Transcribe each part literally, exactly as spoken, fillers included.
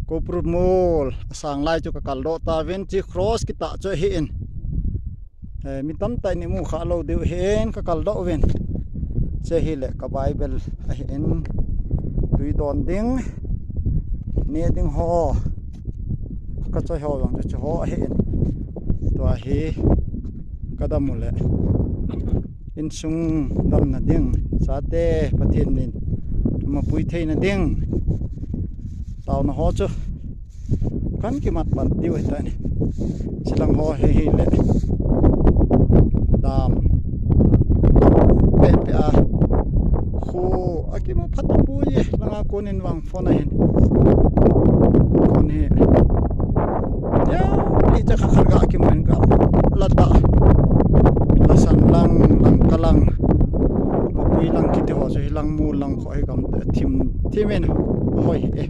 Koupru mol asang lai chu ka kaldoh tauvin, chi cross kitah chu ahin. Eh, mi tamtah in imu kha lou diu hin ka kaldoh uvin. Che hi le ka Bible ahin. Tui don ding, ne ding ho, ka choi ho jong chu, chu ho ahin. Tua hi ka dam u le insung damna ding, chate Pathen min mapui theina ding, taona ho chu kan kimat pan diu ahitai. Chilang ho hi, hi le dam pe pe a, khu akimu phat tapoi, langa konin vang phone ahin. Phone hi. Ya, ni cha kha kha ga kiman ga la ta. La san lang, lang ka lang. Mapui lang kiti ho chu hi lang mu lang kho hi gam thim, thim in hoi e.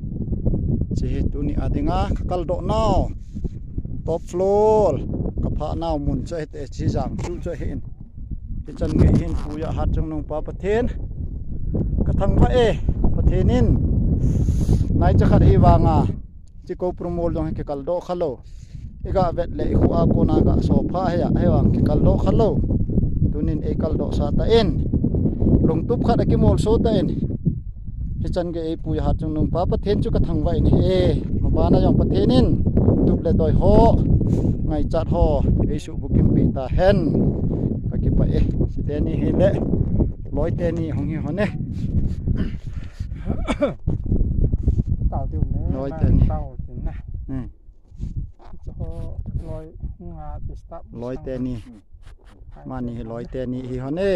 Chi hi tuni a dinga ka kaldoh nau. Top floor. Ka pha nau mun chu hite, chi jang chu chu hin. Hichan gei hin Pu Jahat Chungnung pa Pathen ka thangvah e. Pathen in nai cha khat hi vanga chi Koupru mol jong hi kikaldoh kha lou. I ga vet le i khu a kona ga sopha hi a, hi vang kikaldoh kha lou. Tunin ei kaldoh sa ta in. Lungtup khat a kimolso ta in. Hichan gei ei Pu Jahat Chungnung pa Pathen chu ka thangvah in e. Mabana jong Pathen in tup le doi ho, ngaichat ho ei suhbukimpi ta hen. Ka kipah e. Chiteni hi le, loiteni hung hi hon e. Tao tiu ne, Loiteni. Tao tiu ne. Hmm. Cho loi nga ti stop. Loiteni. Mani hi loiteni hi hon e.